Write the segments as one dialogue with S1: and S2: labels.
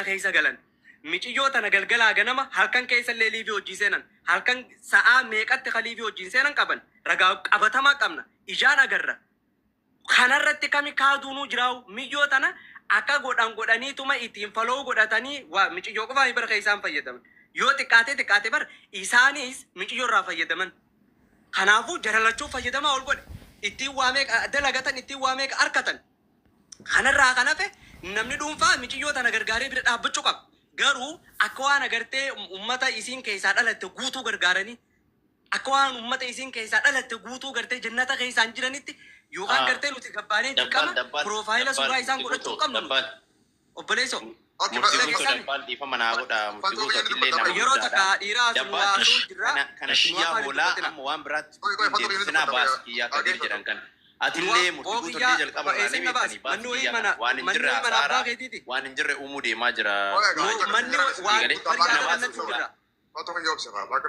S1: Keessa galan. Miciyyoo tana galgalaa ganama halkan keessa illee live hojii seenan. Halkan sa'aa meeqatti ka live hojiin seenan qaban. Ragaa qabatamaa qabna. Ijaan agarra. Kanarratti kami kaaduunuu jiraa'u miyyoo tana akka godhan godhaniituma ittiin follow godhatanii waa miciyyoo qofaa bara isaan fayyadaman. Yoo xiqqaate xiqqaate bar isaanis miciyyoo irraa fayyadaman. Kanaafuu jaralachuu fayyadamaa ol godhe. Ittiin waa meeqa dalagatan, ittiin waa meeqa harkatan. Kanarraa kan hafe namni dhuunfaa miciyyoo tana gargaaree bira dhaabbachuu qaba. Garuu akka waan agartee ummata isiin keessaa dhalatte guutuu gargaaranii, akka waan ummata isiin keessaa dhalatte guutuu gartee jannata keessaan jiranitti yookaan gartee nuti gabbaanee dirqama profile suuraa isaan godhachuu qabnu nuti. Obboleessoo.
S2: Murtii guutuu dabbaal dhiifama naa godha. Murtii guutuu illee nama
S1: Yeroo takka dhiiraa sun
S2: Dabbaal
S1: waa sun jirra.
S2: Kana kiyyaa hoolaa amma waan biraatti deebisinaa baas kiyyaa kadir jedhan kana. Atillee murtii guutuu illee jalqaba irraa ni beektanii baas kiyyaa kana waan hin jirre hasaaraa waan hin jirre uumuu deemaa jira.
S1: Manni waan yaada kennachuu jira.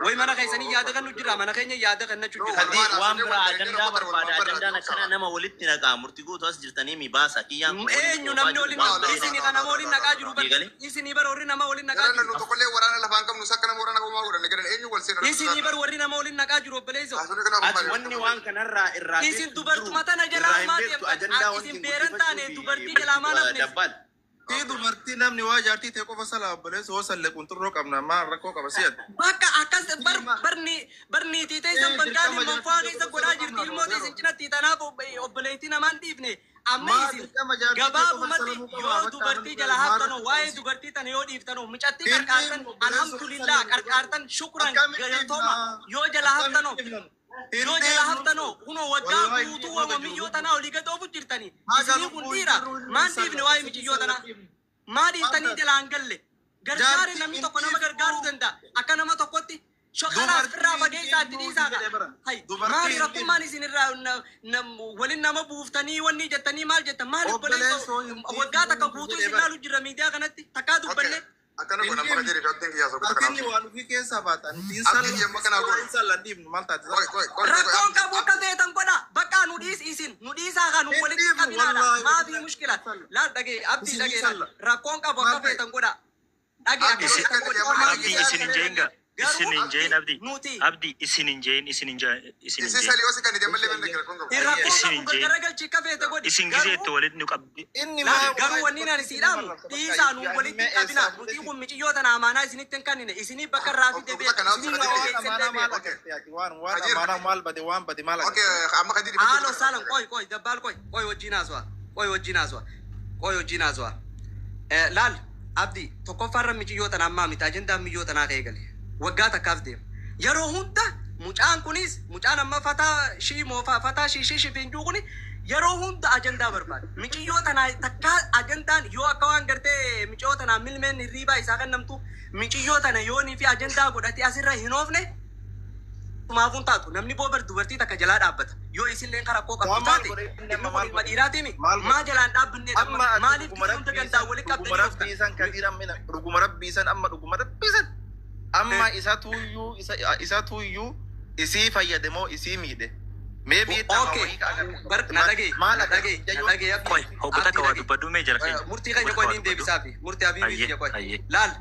S1: Way mana keessanii yaada kennu jira. Mana keenya yaada kennachuu jira.
S3: Kadi waan biraa ajandaa barbaada. Ajandaan akkana nama walitti naqaa. Murtii guutuu as jirtanii mi baasa. Kiyyaan kun
S1: Eenyu namni waliin isinii kan nama waliin naqaa jiru bar isinii bar warri nama waliin naqaa jiru.
S4: Tokkollee waraana lafaan qabnu sakka nama waraana qomaa godhanne garan eenyu wal seena.
S1: Isinii bar warri nama waliin naqaa jiru, obboleessoo.
S2: Ati wanni waan kanarraa irraa
S1: Isin dubartuma tana jalaa
S2: irraa hin
S1: maa
S2: beektu
S1: deemtan?
S2: ajandaa wanti
S1: Isin beeran taane dubartii jalaa maal hafne?
S2: Dabbaal.
S5: Tii dubartii namni waa jaartii ta'e qofa salaa obboleessa hoo sallee qunxurroo qabna maal rakkoo qaba si'atu.
S1: Bakka akkas bar barni barniitii ta'e san bangaalii manfaa keessa godhaa jirti ilmoo ta'e isin cinatti tanaaf obboleettii namaan dhiifne. Amma isin gabaabumatti yoo dubartii jala haftanoo, waa'ee dubartii tana yoo dhiiftanoo, mucattii qarqaartan, alhamdulillah, qarqaartan, shukran, galatooma. Yoo jala haftanoo, yoo jala haftanoo, kunoo waggaa guutuu wama miyyoo tanaa olii gad oofu jirtanii. Isinii kun dhiira maan dhiifne? Waa'ee michiyyoo tanaa maa dhiiftanii jalaan galle? Gargaare, namni tokko nama gargaaruu danda'a. Akka nama tokkotti shokalaas irraa fageessaa itti dhiisaa. Hay, maali rakkummaan isin irraa waliin nama buuftanii wanni jettanii maal jettan? Maali obboleessoo, waggaa takka guutuu isin laalu jirra miidiyaa kanatti takkaa dubbanne.
S4: Akkana godhan maka jedhi abdiin kiyyaa soqota
S5: Atinni
S4: kanaaf.
S5: waan ofii keessaa baatan.
S4: Abdiin yemma kanaa godhu.
S5: Sallan dhiibnu maal taate?
S4: Qoy qoy qoy.
S1: Rakkoon qabu, akka feetan godha. Bakka nu dhiis, isin nu dhiisaa kan nu walitti qabinaadha. Maafi mushkila laal dhagee abdii dhagee, rakkoon qabu, akka feetan godha, dhagee akka feetan godha.
S6: Abdii, isin hin jeen gaa. Isin hin jeen, Abdii.
S1: Nuti
S6: Abdii, isin hin jeen, isin hin jeen, isin hin
S4: Isin
S6: jeen.
S4: salii osii kan itti malee beekna rakkoon qabu.
S1: Rakkoon
S6: Isin
S1: qabu
S6: hin jeen.
S1: gargara galchi, akka feete godhi.
S6: Isin gizeetti walitti nu qabdi.
S5: Inni
S1: Laal, garuu wanni ani sii dhaamu, dhiisaa nu walitti qabina. Nuti kun miciyyoo tana amaanaa isinitti hin kennine. Isinii bakka irraa fide beeka, isinii
S5: Waan
S1: bakka geessellee
S5: amaanaa maal
S1: beeka.
S5: agarte ati? Waan amaanaa maal bade, waan bade maal
S4: Okay,
S5: agarte?
S4: amma kan jedhi.
S1: Haalo saalan, qoy qoy dabbaal, qoy qoy, wajjin haasawaa, qoy wajjin haasawaa, qoy wajjin haasawaa. Laal abdii, tokkoffaarra miciyyoo tana ammaa miti ajandaan miyyoo tanaa ka'ee gale. Waggaa takkaaf deema. Yeroo hunda mucaan kunis, mucaan amma fataa shii moo fataa shii shii shifiinjuu kuni yeroo hunda ajandaa barbaada. Miciyyoo tanaa takkaa ajandaan yoo akka waan gartee miciyyoo tanaa milmeen hirriibaa isaa kennamtu, miciyyoo tana yoonii fi ajandaa godhatee asirra hin oofne Tumaafuun taatu namni boobar dubartii takka jalaa dhaabbata. Yoo isinleen karaa rakkoo qabdu
S5: Maal
S1: taate
S5: godhe inni
S1: inni
S5: amma
S1: kun
S5: maal
S1: ilma
S5: godhe?
S1: dhiiraatiimi.
S5: Maal godhe?
S1: Maa jalaan dhaabbannee
S5: Amma ati
S1: maaliif
S5: dhuguma
S1: hunda
S5: rabbii
S1: gandaa
S5: san
S1: walitti
S5: dhuguma
S1: qabdanii ooftan?
S5: rabbii san kadiir amma dhuguma rabbii san amma dhuguma rabbii san amma isa tuuyyuu isa tuuyyuu isii fayyade moo isii miidhe? Mee miidhama wayii ka agarre?
S1: Bar na dhagaye,
S5: Maal
S1: na
S5: agarre?
S1: dhagaye, na dhagaye, abdii.
S6: Qoy, hoggu takka
S1: Abdii
S6: waa
S1: dhagaye.
S6: dubbadhu mee jara keenya.
S1: Murtii keenya qoy niin deebisaafi murtii abiibii
S6: Ayyee,
S1: kiyya qoy.
S6: Ayyee.
S1: Laal,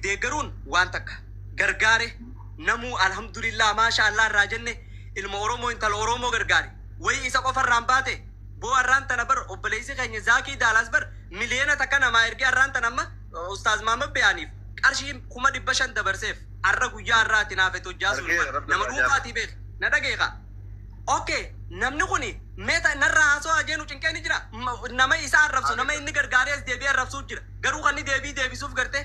S1: deeggaruun waan takka gargaare namuu alhamdulillah maasha Allah irraa jenne. Ilma Oromoo, intala Oromoo gargaare wayi isa qofa irraan baate boo. Arraan tana bar obboleessi keenya Zaakii Daalaas bar 1 miliyoona namaa ergee. Arraan tana amma Ustaaz Maamad Beyaaniif qarshii 500,000 dabarseef. Arra guyyaa har'aati naaf hojjaa sun
S5: Argee, Rabbi
S1: nama
S5: irraa
S1: dhuunfaatii beek na dhageeka. Okay, namni kuni meeta narraa haasoo jeenu cinqee ni jira. Nama isa arrabsu, nama inni gargaaree as deebi'ee arrabsuu jira. Garuu kan inni deebii deebisuuf garte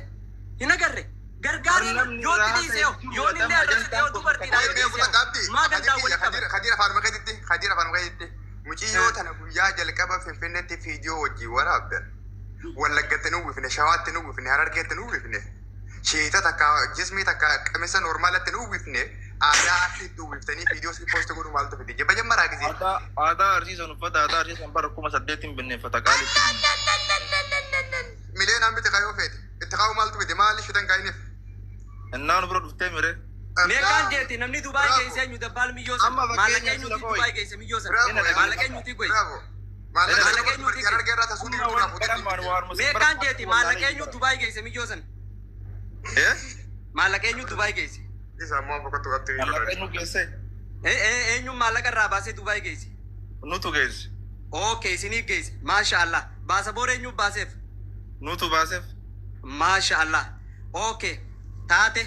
S1: hin agarre. Gargaareen
S5: Namni
S1: yoo itti
S5: irraa
S1: dhiisee
S5: haasa'e
S1: yoo inni illee arrabsite yoo dubartiidha
S4: Qoy
S1: yoo
S4: mee
S1: dhiisee
S4: kutaa qabdi.
S1: maa gandaa walitti qaban?
S4: Khadiir afaan makeetitti, Khadiir afaan makeetitti. Muciyyoo tana guyyaa jalqaba Finfinneetti viidiyoo wajjin waraabdan. Wallaggatti nu uwwifne, Shawaatti nu uwwifne, Harargeetti nu uwwifne. Sheeta takka jismii takka qamisa normaalatti nu uwwifne. Aadaa Arsiitti uwwiftanii viidiyoo si post godhu maaltu fide? Jabba jammaraa gisee.
S5: Aadaa Arsiisan uffata aadaa Arsiisan bara 8000 binneeffata qaalitti.
S4: Miliyoonaan bite kaayoo feete. Itti kaa'u maaltu fide? Maali shitan kaa'iniif?
S5: Innaan bira dhuftee mire.
S1: Meeqaan jeeti namni Dubaay geesse eenyu dabbaal miyyoo sana?
S5: Amma
S1: Maallaqa
S5: fakkeenya
S1: eenyuti
S5: sila qoy.
S1: Dubaay geesse miyyoo sana?
S4: Bravo.
S1: Maallaqa eenyuti goy?
S4: Bravo. Maallaqa
S1: Maallaqa eenyuuti
S4: dubartii Harargee irraa tasuu dhiirtuu irraa fuutee
S1: Mee kaan jeeti maallaqa eenyu Dubaay geesse miyyoo san?
S5: Eh?
S1: Maallaqa eenyu Dubaay geesse?
S4: Isa ammoo boqotu qabxii.
S5: Maallaqa eenyu geesse?
S1: Eenyuun maallaqa irraa baasee Dubaay geesse?
S5: Nutu geesse.
S1: Okay, isiniif geesse. Maasha Allah. Baasaboora eenyuuf baaseef?
S5: Nutu baaseef.
S1: Maasha Allah. Okay. Taate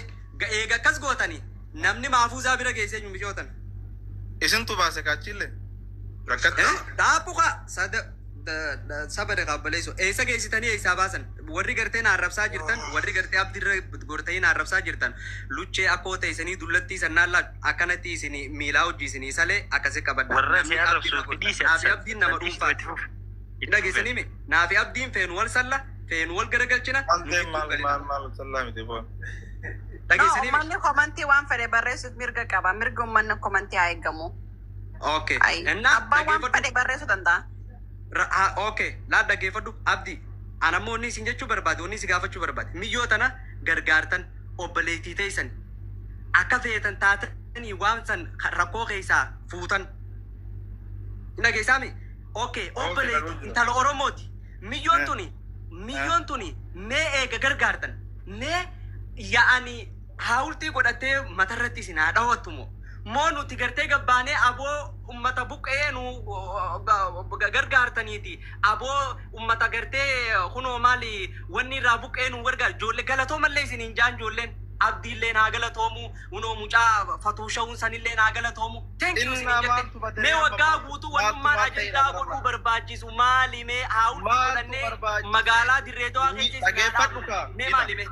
S1: eega akkas gootanii namni maafuuzaa bira geesse eenyu miyyootan?
S5: Isintu baase kaachillee. Rakkate.
S1: Dhaabbuqa saba dhaqabbaleessu eessa geessitanii eessaa baasan warri gartee na arrabsaa jirtan warri gartee abdiirra gortanii na arrabsaa jirtan luchee akkoo ta'isanii dullattii sannaan laa akkanatti isinii miilaa hojii isinii salee akkasi qabadha.
S6: Warra si
S1: Namni
S6: arrabsu
S1: abdiirra gorta.
S6: dhiisi
S1: Naafi abdiin nama dhuunfaati. Dhageessanii mi? Naafi abdiin feenu wal salla feenu wal garagalchina. nu
S5: Wanteen
S1: gidduu
S5: maal
S1: galina.
S5: maal maal sallaa miti boon.
S7: No,
S1: Dhageessanii mi?
S7: uummanni komantii waan fedhe barreessuuf mirga qaba. Mirgi uummanni komantii haa eegamu.
S1: Okay.
S7: Ayi.
S1: Innaa
S7: Abbaan waan
S1: dhaggeeffadhu.
S7: fedhe barreessuu danda'a.
S1: Okay, laa dhaggeeffadhu abdii. An ammoo inni isin jechuu barbaade, inni si gaafachuu barbaade. Miyyoo tana gargaartan obboleettii teessan akka feetan taatanii waan san rakkoo keessaa fuutan. Dhageessaami? Okay, obboleettii intala Oromooti. Miyyoon tuni, miyyoon tuni mee eega gargaartan, mee yaa'anii haawultii godhattee matarratti isin haa dhawattu moo? Moo nuti gartee gabbaanee aboo ummata buqqee nu gargaartaniiti. Aboo ummata gartee kunoo maali wanni irraa buqqee nu gargaar. Ijoollee galatoomallee isin hin jaan ijoolleen. Abdiilleen haa galatoomu. Kunoo mucaa fatuushawuun sanilleen haa galatoomu. Thank you isin
S5: Innaa
S1: hin
S5: maaltu
S1: jette.
S5: badee
S1: Mee
S5: amma
S1: waggaa
S5: maaltu
S1: guutuu wannummaan
S5: maal ta'e
S1: ajandaa
S5: lafarra?
S1: godhuu barbaachisu maali mee haawultii
S5: Maaltu
S1: godhannee
S5: barbaachise?
S1: magaalaa dirree dawaa keessa isin haa
S5: Dhageeffadhu
S1: dhaabnu.
S5: kaa.
S1: Mee maali mee?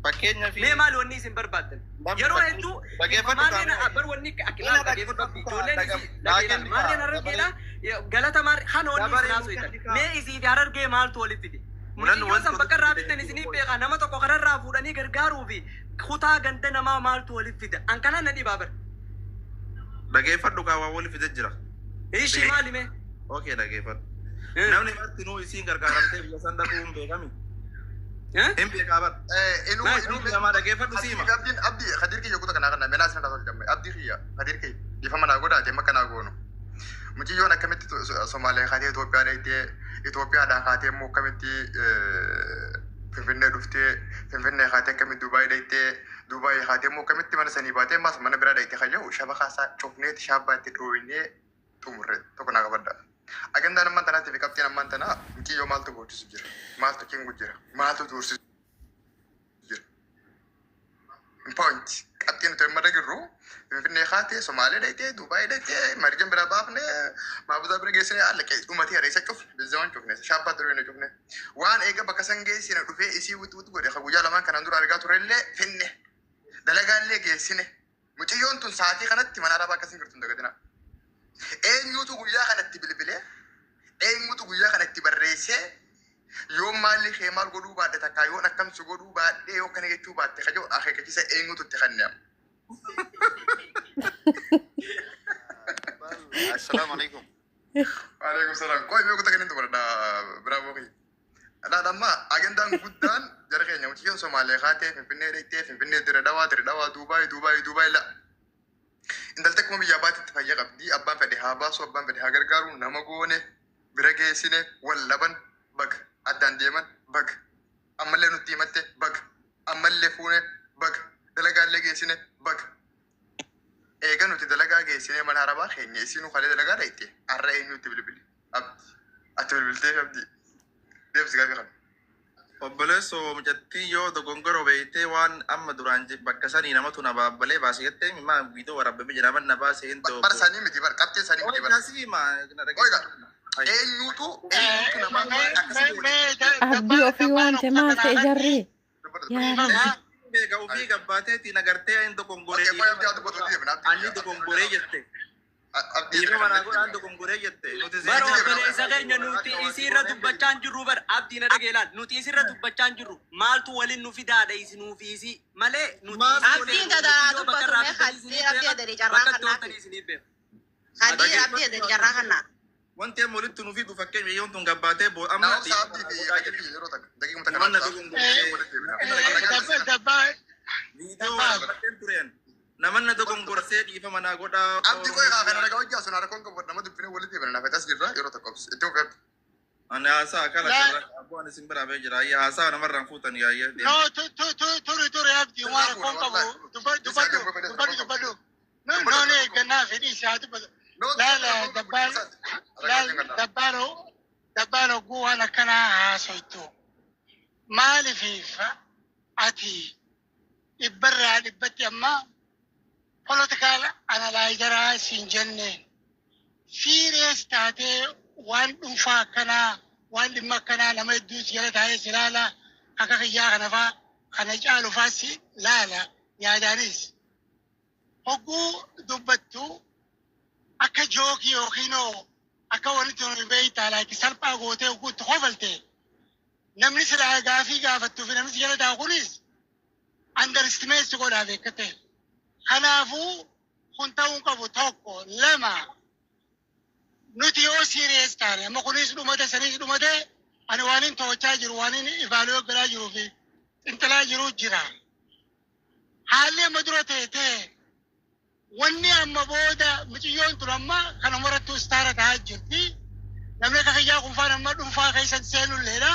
S5: Fakkeenyaaf.
S1: Mee maali wanni isin barbaaddan?
S5: Namni
S1: Yeroo
S5: fakkii-
S1: hedduu
S5: Dhageeffadhu
S1: maarreen
S5: kaa.
S1: bar wanni akka
S5: Ina
S1: dhageeffadhu
S5: dhaggeeffadhu kaa.
S1: ijoolleen
S5: Dhaga-
S1: isii dhageeffadhu. Maarreen harargeedha galata maarreen kan wanni isin
S5: Dabaree
S1: haasoftan.
S5: kaa.
S1: Mee isii fi harargee maaltu walitti fide?
S5: Munan
S1: Mucayyoo san
S5: wanti
S1: bakka irraa
S5: walitti
S1: bittan
S5: fide.
S1: isinii beekaa nama tokko kararraa fuudhanii gargaaruu fi kutaa ganda namaa maaltu walitti fida? An kanaan na dhibaa bara.
S5: Dhageeffadhu kaa waan walitti fide jira.
S1: Ishii maali mee?
S5: Okay dhageeffadhu. Namni martinuu isiin gargaaramtee biyya san dhaquu hin beekami.
S1: Eh?
S5: Hin beekaa bara.
S4: Inuu
S1: Maal?
S4: inuu
S5: Namaa dhageeffadhu siima.
S4: Abdiin abdii Kadir kiyya kuta kanaa kana meelaa sana tolchamme abdii kiyya Kadir kiyya dhiifama naa godhaate makka naa goonu. Mucayyoon akkamitti Somaalee kaatee Itoophiyaa dhaqxee Itoophiyaadhaa kaatee immoo akkamitti Finfinnee dhuftee Finfinnee kaatee akkamitti Dubaay dhaqxee Dubaay kaatee immoo akkamitti mana sanii baatee ammas mana biraa dhaqxee kan jedhu shabakaa isaa cufneeti shaabbaa itti dhooyinee xumurre tokko naa qabadda. Agendaan ammaan tanaatti fi qabxiin ammaan tanaa mucayyoo maaltu boochisu jira? Maaltu kingu jira? Maaltu duursisu jira? Point. Qabxiin nuti amma jirru Finfinnee kaatee Somaalee dhaqxee Dubaay dhaqxee marjan biraa baafnee maabusaa bira geessine allaqee dhumatee hareessa cufne bizzawan cufne shaabbaa duree cufne waan eega bakka san geessine dhufee isii wixi wixi godhe ka guyyaa lamaan kanaan dura argaa turellee finne dalagaallee geessine mucayyoon tun sa'aatii kanatti mana arabaa akkasiin jirtu hin dagatina. Eenyutu guyyaa kanatti bilbilee eenyutu guyyaa kanatti barreessee yoo maalli kee maal godhuu baadhe takkaa yoon akkamsi godhuu baadhe yoo kana jechuu baatte ka jedhu akeekkachiisa eenyutu itti kennama.
S2: Assalaamu alaikum.
S4: Waalaikum salaam. Qoy mee kutaa kennitu baradha biraavoo kiyya. Dhaadha amma agendaan guddaan jara keenya mucayyoon Somaalee kaatee Finfinnee dhaqxee Finfinnee dire dhawaa dire dhawaa Duubaay Duubaay Duubaay la. Intalti akkuma biyyaa baatetti fayya qabdi abbaan fedhe haa baasu abbaan fedhe haa gargaaru nama goone bira geessine wal laban baga addaan deeman baga ammallee nutti himatte baga ammallee fuune baga dalagaallee geessine baga. Eega nuti dalagaa geessine mana arabaa keenya isinuu kalee dalagaa dhaqxe har'a eenyutti bilbili abdi ati bilbiltee abdi deebisi gaafii kana.
S5: Obboleessoo mucattii yoo dogongoroo beektee waan amma duraan bakka sanii namatu na baabbalee baase jettee maa viidiyoo waraabame jira na baase hin ta'u.
S4: Bar sanii miti bar qabxii sanii miti bar.
S5: Siima.
S4: Oiga eenyutu eenyutu nama akkasii godhe.
S8: Abdii ofii waamte maal ta'e jarri? Yaa Rabbi.
S5: Beeka ofii gabbaateetiin agartee hin dogongoree.
S4: Okay, qoy abdii haa dubbatu deebina abdii.
S5: Anni dogongoree jette.
S4: Abdii
S5: Dhiifama naa godhaan dogongoree jette. Nuti
S1: Bara obboleessa keenya nuti isiirra dubbachaa hin jirru bara abdii na dhagee laal nuti isiirra dubbachaa hin jirru maaltu waliin nu fidaadha isinuu fi isii malee nuti
S5: Maaltu
S1: isii
S9: Abdiin
S1: feenu,
S9: gadaraa
S1: mucayyoo bakka
S9: dubbatu
S1: irraa
S9: mee
S1: bittan isinii
S9: Abdii
S1: beeka,
S9: adadii carraa
S1: bakka itti
S9: kannaa
S1: ooltan isinii beeka.
S9: Hadiir abdii adadii carraa kannaa.
S5: Wanti amma walitti nu fidu fakkeenya yoon tun gabbaatee boo amma
S4: Naawwan abdii fi Kadir kiyya yeroo takka daqiiquma takka
S5: Namoonni
S4: naaf
S5: dogongoree.
S4: walitti deebina.
S5: Viidiyoo waraabbateen tureen. Namanna dogongorsee dhiifama naa godhaa.
S4: Abdii qoy kaa kana ragaa hojjaa sun harkoon qabu nama dubbinee walitti deebina naaf tas jirra yeroo takka obsi itti fufi abdi.
S5: Ani haasaa kala
S10: Laa
S5: abbaan isin biraa bee jira. Ayya haasaa namarraan fuutan yaayya
S10: no
S5: deema.
S10: turi turi abdii waan
S4: Sirraa fuuna
S10: rakkoon qabu
S4: wallahi.
S10: dubbadhu
S4: Isaa
S10: dubbadhu
S4: gammuu fedhe
S10: dubbadhu
S4: rakkoon qabu.
S10: dubbadhu. No
S4: Dubbadhu
S10: no ne
S4: rakkoon qabu.
S10: eeggannaa fedhii isaa dubbatu.
S4: No
S10: Laala
S4: rakkoon qabu
S10: dabbaan
S4: isaati. Ragaa
S10: laal
S4: kennan.
S10: dabbaanoo dabbaan hogguu waan akkanaa haasoytu. Maaliif ati dhibbarraa dhibbatti amma political analyzeraa siin jenneen serious taatee waan dhuunfaa akkanaa waan dhimma akkanaa nama hedduu si jala taa'ee si laala akka kiyyaa kana faa kana caalu faa si laala yaadaanis hogguu dubbattu akka joke yookiin akka wanti tun beektaa like salphaa gootee hogguu itti kofalte namni silaa gaafii gaafattuu fi namni si jala taa'u kunis underestimate si godhaa beekkate. Kanaafuu kun ta'uu hin qabu tokko lama nuti yoo serious taane amma kunis dhumate sanis dhumate ani waan hin to'achaa jiru waan hin evaluate godhaa jiruu fi xinxalaa jiru jira. Haalli amma dura ta'e ta'e wanni amma booda mucayyoon tun amma kanuma irrattuu star ta'aa jirti. Namni akka kiyyaa kunfaan amma dhuunfaa keessan seenulleedha.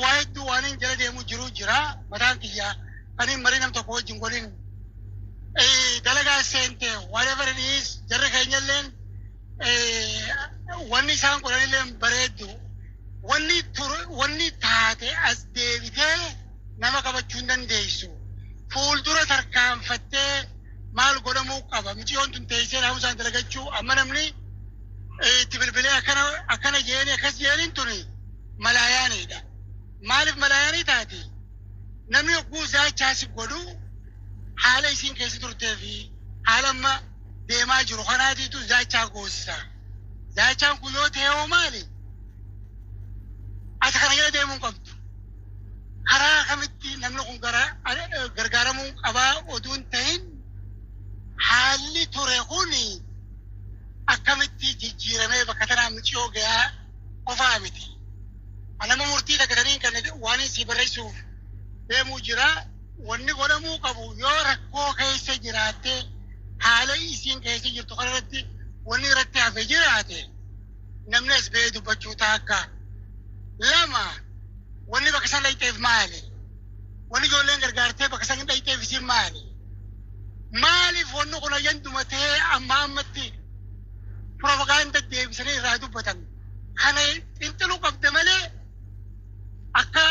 S10: Waa hedduu waan hin jala deemu jiru jira mataan kiyyaa kan hin marii nam tokko wajjin godhin. Dalagaa seente whatever it is jarri keenyalleen wanni isaan godhanillee bareeddu. Wanni ture wanni taate as deebitee nama qabachuu hin dandeessu. Fuuldura tarkaanfattee maal godhamuu qaba? Mucayyoon tun teessee naamusaan dalagachuu amma namni itti bilbilee akkana akkana jeeni akkas jeeniin tuni malaayaaniidha. Maaliif malaayaanii taati? Namni hogguu zaachaasi godhu haala isiin keessa turtee fi haala amma deemaa jiru kanaatiitu zaachaa goosisa. Zaachaan kun yoo ta'e hoo maali? Ati kana jala deemuu hin qabdu. Karaa kamitti namni kun gargaaramuu qabaa oduu hin ta'in haalli ture kuni akkamitti jijjiiramee bakka tanaa miciyoo gahaa qofaa miti. Nama murtii dagatanii kan waan si barreessuuf deemuu jira. Wanni godhamuu qabu yoo rakkoo keessa jiraatte haala isiin keessa jirtu kanarratti wanni irratti hafe jiraate namni as ba'ee dubbachuu taakka. Lama wanni bakka san dhayxeef maali? Wanni ijoolleen gargaartee bakka san dhayxeef isiin maali? Maaliif wanni kun ayyanduma ta'ee amma ammatti propaganda deebisanii irraa dubbatan? Kana xinxaluu qabda malee akka